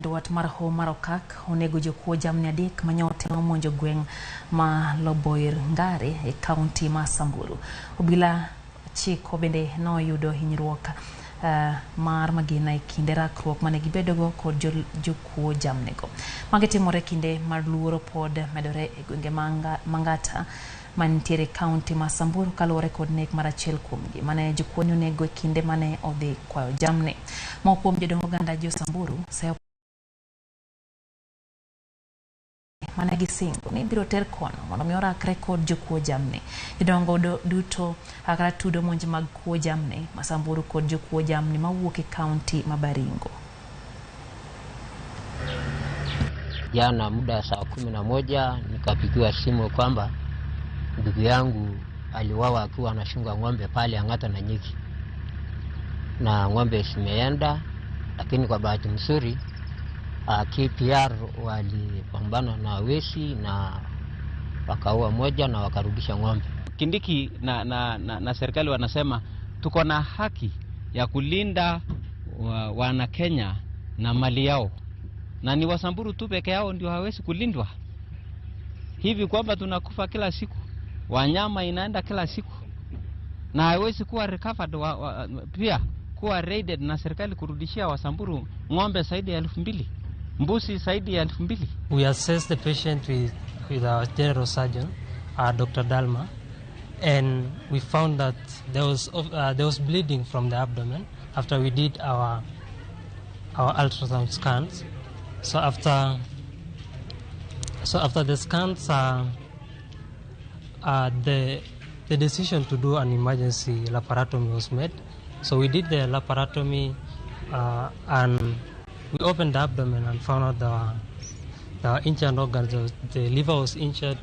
Dwat mar Hoho mar Okak onego jokuo jamni 3 manyote omonjo gweng' ma Loboir Ngare e kaunti ma Samburu. Obila 9 bende noyudo hinyruok mar magina e kinde rakruok mane gibedogo kod jokuo jamnigo. Magi timore kinde mar luoro pod medore e gwenge Mangata mantiere e kaunti ma Samburu kaluwore kod nek mar achiel kuomgi mane jokuo ne onego e kinde mane odhi kwayo jamni. Moko kuom jodong oganda jo Samburu seyo mane gisingo ni ibiro ter kono mondo mi orakre kod jokuo jamni. Jodongo duto kata tudo monj mag kuo jamni ma Samburu kod jokuo jamni mawuok e kaunti ma Baringo. Jana muda saa 11 nikapigiwa simu kwamba ndugu yangu aliuawa akiwa anachunga ng'ombe pale Ang'ata na Nyiki, na ng'ombe zimeenda, lakini kwa bahati nzuri KPR walipambana na wezi na wakaua moja na wakarudisha ng'ombe. Kindiki na serikali wanasema tuko na haki ya kulinda wana Kenya na mali yao, na ni Wasamburu tu peke yao ndio hawezi kulindwa. Hivi kwamba tunakufa kila siku, wanyama inaenda kila siku, na haiwezi kuwa recovered pia kuwa raided na serikali kurudishia Wasamburu ng'ombe zaidi ya 2000, mbuzi zaidi ya 2000. We assessed the patient with our general surgeon, Dr. Dalma, and we found that there was bleeding from the abdomen after we did our ultrasound scans. So after the scans, the decision to do an emergency laparotomy was made. So we did the laparotomy, and we opened the abdomen and found out the injured organs. The liver was injured.